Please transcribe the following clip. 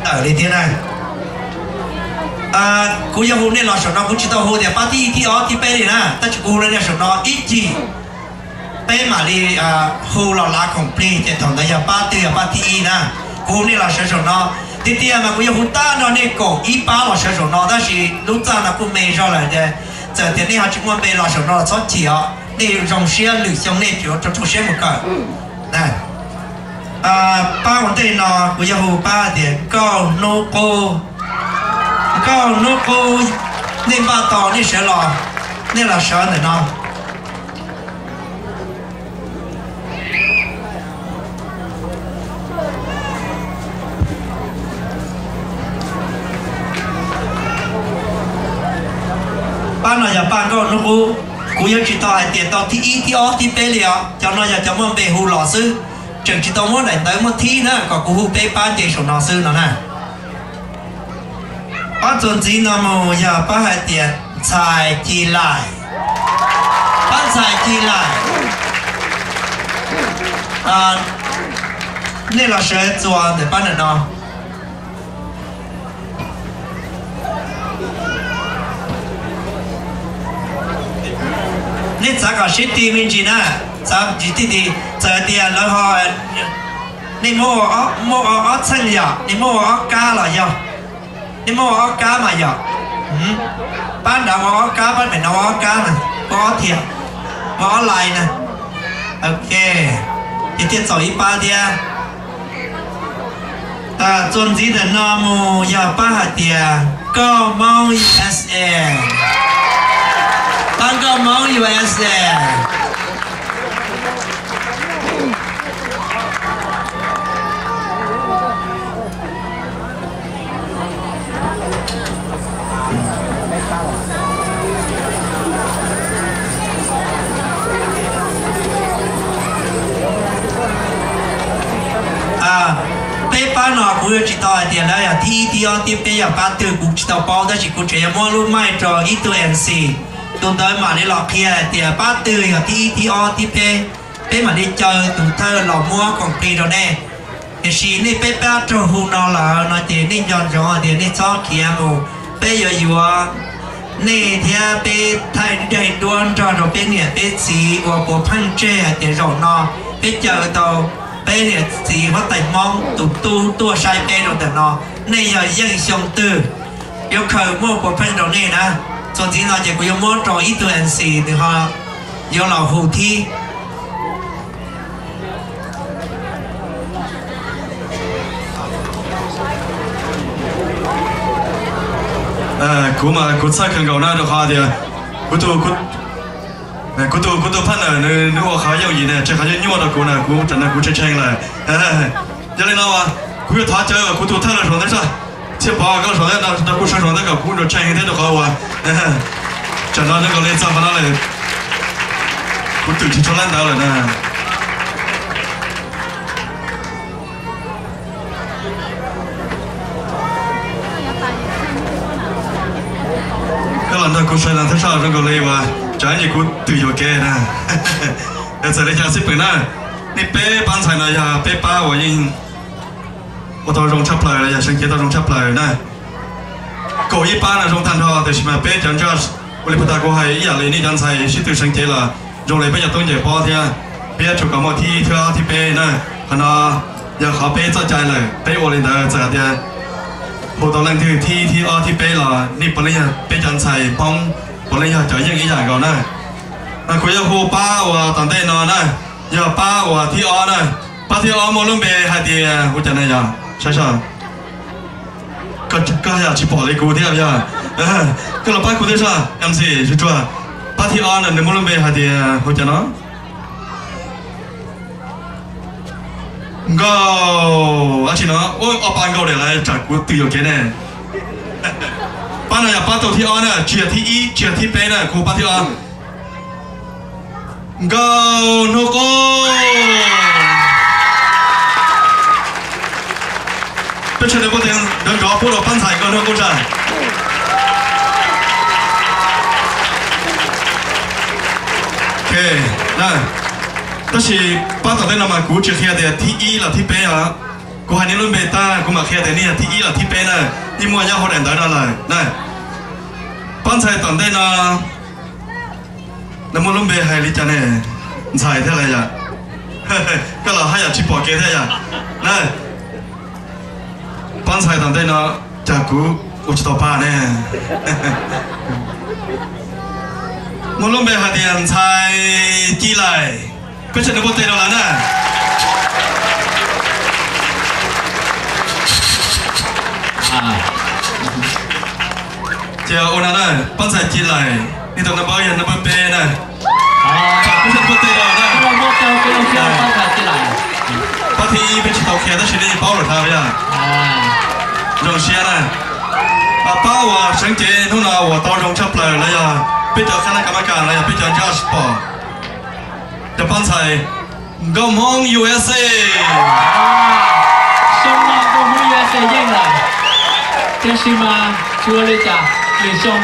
tawm li thiab na. Kuv yuav hu nej los saum no, kuv tsis tau hu tias pab thib ib thib ob thib peb li na, tab sis kuv hu nej los saum no ib chim, peb mam li hu los lav khoom plig ces thaum ntawd yog pab twg yog pab thib ib na. Kuv hu nej los sawv saum no, tiag tiag mas kuv yuav hu tag nrho nej kaum ib pab los sawv saum no, tab sis lub txaj no kuj me zog lawm ces txawm tias nej ho tsis muaj npe los saum no los txhob chim os, nej zoo siab lwm xyoo nej tseem rau rau siab mus kawm. Pab ua ntej no kuv yuav hu pab hais tias Nkauj Hnub Qub. Nkauj Hnub Qub, nej npaj tau nej sawv los, nej los sawv ntawm no. Pab no yog pab Nkauj Hnub Qub. Kuv yuav tsis tau hais tias tau thib ib thib ob thib peb li os, cov no yog cov muaj npe hu los xwb, tseem tsis tau muab daim ntawv muab thib na, kom kuv hu peb pab nce saum no xwb no na. Pab txuas ntxiv no mus yog pab hais tias Ntxhais Ci Laim. Pab Ntxhais Ci Laim. Nej los sawv txuas ntawm pab ntawm no. Nej txav kom sib ti me ntsis na, txav tsis ti ti, txawm tias lawv ho, nej muab ua ob txheej yom, nej muab ua ob kab los yog, nej muab ua ob kab mas yom. Pab nrad ua ob kab, pab pem no ua ob kab na, ua ob thiam, ua ob lais na. Ok, ces thiaj txaus ib pab thiab. Txuas ntxiv ntawm no mus yog pab hais tias Nkauj Hmoob U S A. Pab Nkauj Hmoob U S A. Peb pab no kuv yuav tsis tau hais tias lawv yog thib ib thib ob thib peb yog pab twg kuv tsis tau paub, tab sis kuv tseem yuav muab lub maij rau ib tug M C, tus ntawd mam li los qhia hais tias pab twg yog thib ib thib ob thib peb, peb mam li caw tus thawj los muab khoom plig rau nej. Tiam sis nej peb pab raug hu no lawm no ces nej nco ntsoov hais tias nej txhob khiav mus, peb yuav yuav nej thiab peb thaij daim duab nrog rau peb niam peb txiv uas puas pheej tseg hais tias zaum no peb caw tau peb niam txiv huab tais Hmoob tus tub tuaj saib peb rau ntawm no. Nej yog yeej xyoo twg yuav khaws muaj puas pheej rau nej na. Txuas ntxiv no ces kuv yuav muab rau ib tug M C nws ho yuav los hu thib. Kuv mas kuv txhawj kawg nkaus na, rau qhov tias kuv tus, kuv tus, kuv tus partner nws ua qhov yooj yim ne, tseg qhov nyuaj nyuaj rau kuv na, kuv tam no kuv tshee tshee lawm. Yog li no kuv yuav thov caw kuv tus thawj los saum ntawd tso, Txhiaj Pov, koj los saum ntawd, kuv sawv saum ntawd kom kuv ntshee thiab rau qhov uas tsam no zoo nkaus li txog qhov no lawm, kuv twm tsis tshua lab ntawv lawm na. Koj los nrog kuv sawv los thawj soj zoo nkaus li uas tsam ib ntsis kuv twm yuam kev na. Txawm li cas xij peem na, nej peb pab ntxhais no yog peb pab uas yeej ua tau zoo tshaj plaws los yog seev cev tau zoo tshaj plaws na. Kaum ib pab no zoo tag nrho, tiam sis mas peb cov ntsaj ua li puag ta kuv hais ib yam li nej cov ntxhais sib tw seev cev los zoo li peb cov tub nce pob thiab, peb yuav tsum kom muaj thib ib thib ob thib peb na. Qhov no yog qhov peb txoj cai lawm, peb ua li ntawd txawm hais tias hu tau leej twg thib ib thib ob thib peb los nej puav leej yog peb cov ntxhais Hmoob, puav leej yog cov yeej ib yam nkaus na. Mas kuv yuav hu pab uas tom ntej no na, yog pab uas thib ob na. Pab thib ob muaj lub npe hais tias hu cas na yog, saib soj. Koj yog tsis pom li kuv thiab yog. Koj los pab kuv thiab soj, M C Tsuag Tsuag. Pab thib ob no nws muaj lub npe hais tias hu cas no. Nkauj, dab tsi no, ob pab Nkauj diam lawm tsam kuv twm yuam kev ne. Pab no yog pab tau thib ob na, tsis yog thib ib tsis yog thib peb na, kuv pab thib ob. Nkauj Hnub Qub. Peb tshawb nws pub tes nrov nrov pub rau pab ntxhais Nkauj Hnub Qub tsa. Tab sis pab tom ntej no mas kuv tsis qhia tias thib ib los thib peb os. Kuv hais nej lub npe tag kuv mam qhia tias nej yog thib ib los thib peb na, yeej muaj nyob hauv daim ntawv no lawm na. Pab ntxhais tom ntej no, nws muaj lub npe hais li cas ne? Ntxhais thiab lawm yom? Koj los haj yam tsis pom kev thiab yom? Na, pab ntxhais tom ntej no, cas kuv ua tsis tau pa ne. Muaj lub npe hais tias Ntxhais Ci Laim. Peb tseg nws npuaj teg rau lawv na. Ces ua no na, pab ntxhais Ci Laim, nej tus nab npawb yog nab npawb peb na. Peb tseg nws npuaj teg rau na. Pab thib ib peb tsis tau qhia tab sis nej yeej paub lawm thiab yog. Zoo siab na. Pab uas seev cev hnub no uas tau zoo tshaj plaws los yog peb cov khab nab kas mab kas los yog peb cov judge pom, cov pab ntxhais Nkauj Hmoob U S A. Xyoo no Nkauj Hmoob U S A yeej lawm, tab sis mas tsis ua li cas, lwm xyoo